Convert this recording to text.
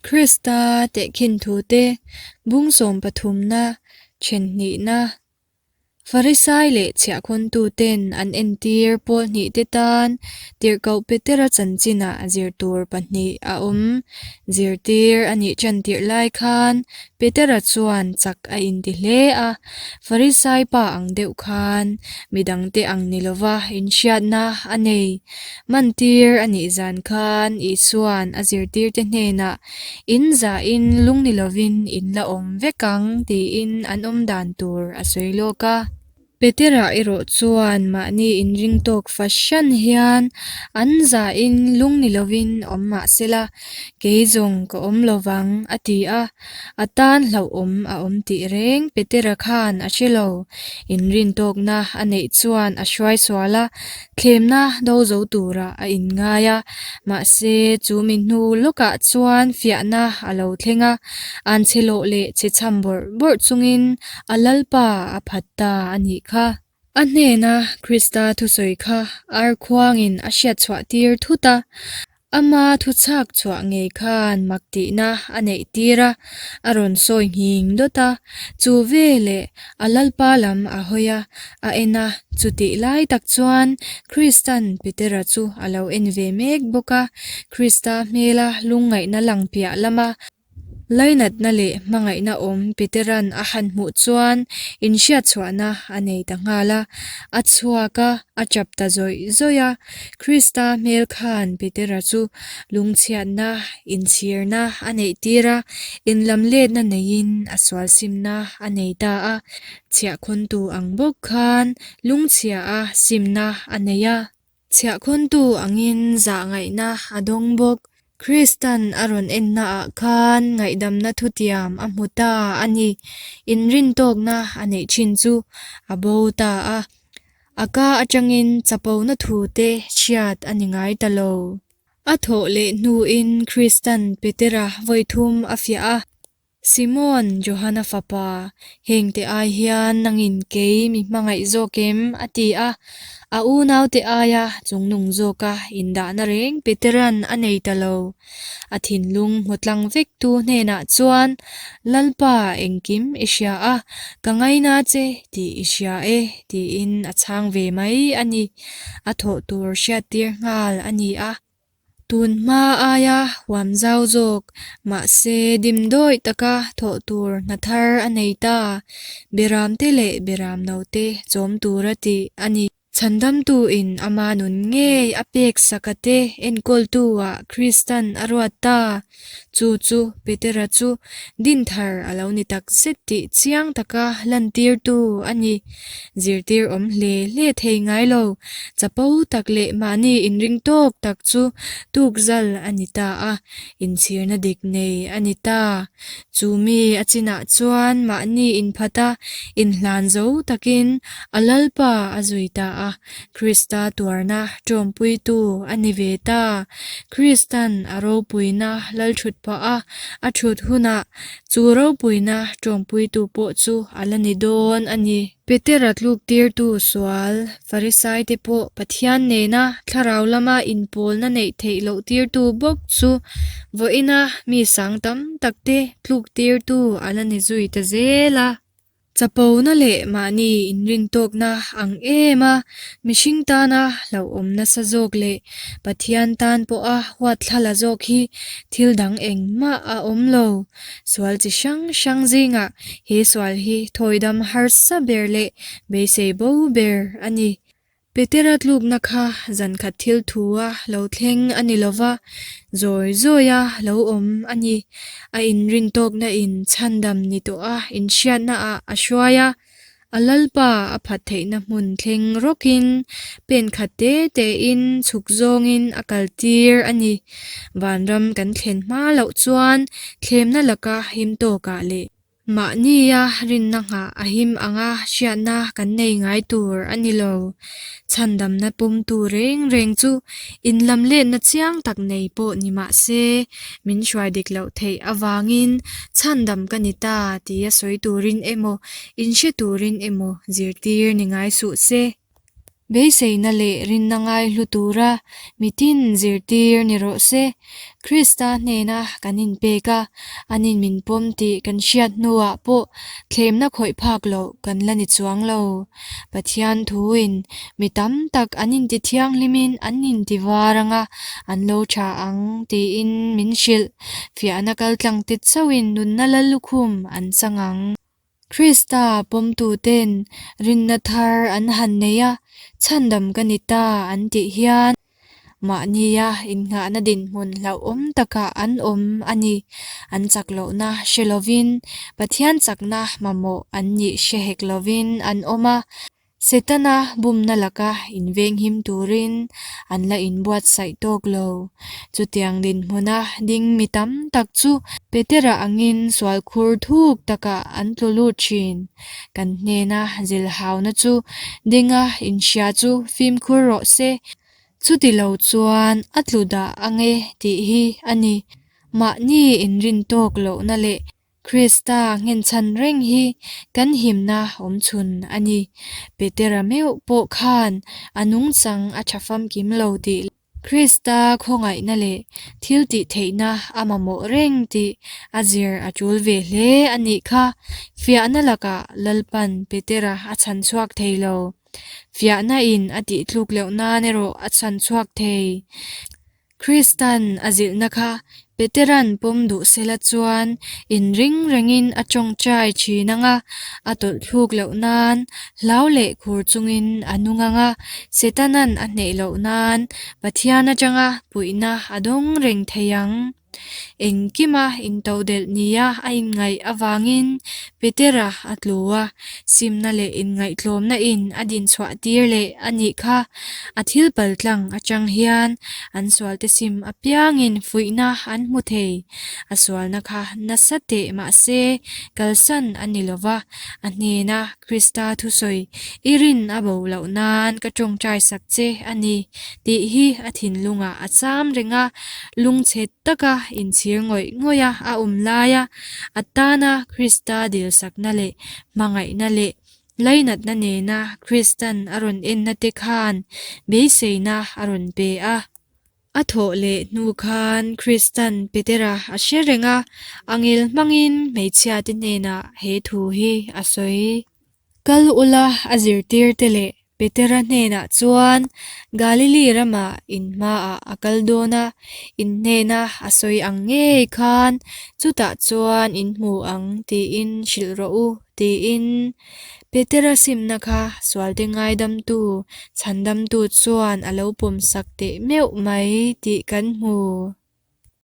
Krista tehkhin thute bung sawmpathumna then hnihna Farisai leh chhiahkhawntuten an entir pawl hnihte tan Tirhkoh Petera chanchinah zirtur pahnih a awm. Zirtir a nih ṭantirh lai khan Petera chuan chak a inti hle a, Farisai pa ang deuh khan midangte ang ni lova inhriatna a nei. Mantir a nih zan khan Isua'n a zirtirte hnenah, In zahin lung ni lovin in la awm vek ang tiin an awm dan tur a sawi lawk a. Petera erawh chuan mahni inring tawk fahran hian an zahin lung ni lovin awm mah sela, kei zawng ka awm lo vang, a ti a. A tan hlauhawm a awm tih reng Petera khan a hre lo. Inrin tawkna a neih chuan a hruai sual a, thlemna do zo turah a inngai a. Mahse, chu mi hnu lawkah chuan fiahna a lo thleng a, an chhe lawh leh chhe chham bawrh bawrh chungin A Lalpa a phat ta a nih kha. A hnena Krista thusawi kha arkhuangin a hriat chhuah tir thut a, ama thu chhak chhuah ngei khan mak tihna a neih tir a, a rawn sawi nghing dawt a, chu veleh a Lalpa lam a hawi a, a en a, chutih lai tak chuan Kristan Petera chu a lo en ve mek bawk a, Krista hmela lungngaihna lang piah lama Lainatna leh hmangaihna awm Peteran a han hmuh chuan inhriatchhuahna a nei ta nghal a, a chhuak a, a tap ta zawih zawih a. Krista hmel khan Petera chu lungchhiatna, inchhirna a neihtir a, inlamletna neiin a sualsimna a nei ta a. Chhiahkhawntu ang bawk khan lungchhia a simna a nei a. Chhiahkhawntu angin zahngaihna a dawng bawk. Kristan a rawn ennaah khan ngaihdamna thutiam a hmu ta a ni. Inrintawkna a neih thin chu a bo ta a. A ka atangin chapona thute hriat a ni ngai ta lo. A thawh leh hnuin Kristan Petera vawithum a fiah a. Simon, Johana fapa, hengte ai hian nangin kei mi hmangaih zawk em? a ti a. A unaute aia chungnung zawka indahna reng Peteran a nei ta lo. A thinlung hmu tlang vektu hnenah chuan, Lalpa, engkim i hria a, ka ngaina che tih i hria e, tiin a chhang ve mai a ni. A thawh tur hriattir nghal a ni a. Tun hma aia huam zau zawk, mahse dimdawi taka thawh tur hna thar a nei ta. Beramte leh beram note chawm tura tih a ni. Chhandamtuin ama nun ngei a pek sakate enkawltu-ah Kristan a ruat ta. Chu chu Petera chu dinthar a lo ni tak zet tih chiang taka lantirtu a ni. Zirtir awm hle hle thei ngai lo, chapo tak leh mahni inring tawk tak chu tukzal a ni ta a, inchhirna dik nei a ni ta. Chu mi a chinah chuan mahni inphat a, inhlan zo takin a Lalpa a zui ta a, Krista tuarna ṭawmpuitu a ni ve ta. Kristan a ropuina lalṭhut pah a, a ṭhut hunah chu ropuina ṭawmpuitu pawh chu a la ni dawn a ni. Petera tluktirtu sual Farisaite pawh Pathian nena thlarau lama inpawlna neih theih loh tirtu bawk chu vawiina mi sang tam takte tluktirtu a la ni zui ta zel a. Chapona leh mahni inrintawkna ang em a, mihring tana hlauhawm nasa zawk leh Pathian tan pawha huatthlala zawk hi thil dang engmah a awm lo. Sual chi hrang hrang zingah he sual hi thawidam harsa ber leh beisei bo ber a ni. Petera tlukna kha zankhat thil thua lo thleng a ni lova, zawi zawia lo awm a ni. A inrintawkna in chhandam ni tawha inhriatnaah a hruai a, a Lalpa a phat theihna hmun thleng rawkin pen khat te tein chhuk zawngin a kaltir a ni. Vanram kan thlen hma loh chuan thlemna laka him tawkah leh Mahnia rinna nghah a him anga hriatna kan nei ngai tur a ni lo. Chhandamna pumtu reng reng chu inlamletna chiang tak nei pawh ni mah se, min hruai dik loh theih avangin chhandam ka ni ta tia sawi turin emaw, inhre turin emaw zirtir ni ngai suh se. Beiseina leh rinna ngaihlu tura mitin zirtir ni rawh se. Krista hnena kan inpek a, anin min pawm tih kan hriat hnuah pawh thlemna khawih phak loh kan la ni chuang lo. Pathian thuin mi tam tak an inti thianghlimin an inti var ang a, an lo tha ang tiin min hrilh. Fiahna kaltlangte chauhin nunna lallukhum an chang ang. Krista pawmtuten rinna thar an han nei a, chhandam ka ni ta an tih hian mahnia innghahna dinhmun hlauhawm takah an awm a ni. An chak lohna hre lovin, Pathian chakna mamawh an nih hre hek lovin an awm a. Setana bumna laka invenghim turin an la inbuatsaih tawk lo. Chutiang dinhmuna ding mi tam tak chu Petera angin sual khur thuk takah an tlu lut thin. Kan hnena zilhauna chu dinga inhria chu fimkhur rawh se, chuti lo chuan a tlu dah ange tih hi a ni. Mahni inrin tawk lohna leh Krista nghenchhan reng hi kan himna awmchhun a ni. Petera meuh pawh khan a nungchang a tha famkim lo tih leh Krista khawngaihna leh thil tih theihna a mamawh reng tih a zir a tul ve hle a nih kha. Fiahna lakah Lalpan Petera a chhan chhuak thei lo. Fiahna in a tih tluk loh nan erawh a chhan chhuak thei. Kristan a zilhna kha Petera'n pawm duh sela chuan inring rengin a tawngtai thin ang a, a tawlhthluk loh nan hlau leh khur chungin a nung ang a, Setana'n a hneh loh nan Pathian atanga puihna a dawng reng thei ang. Engkima intodelh nia a inngaih avangin Petera a tlu a, simna leh inngaihtlawmna in a dinchhuah tir leh a nih kha. A thil paltlang atang hian an sualte sim apiangin fuihna an hmu thei. A sualna kha nasa teh mahse kalsan a ni lo va, a hnena Krista thusawi i rin a bo loh nan ka tawngtai sak che a ni tih hi a thinlungah a cham reng a, lungchhe taka inchhir ngawih ngawih a a awm laia a tana Krista dilsakna leh hmangaihna leh Lainatna nena Kristan a rawn enna te khan beiseina a rawn pe a. A thawh leh hnu khan Kristan Petera a hre reng a, angel hmangin hmeichhiate hnenah he thu hi a sawi. Kal ula a zirtirte leh Petera hnenah chuan Galili ramah in hmaah a kal dawn a, in hnena a sawi ang ngei khan chutah chuan in hmu ang tiin hrilh rawh u tiin Petera simna kha sualte ngaidamtu, chhandamtu chuan a lo pawmsak teh meuh mai tih kan hmu.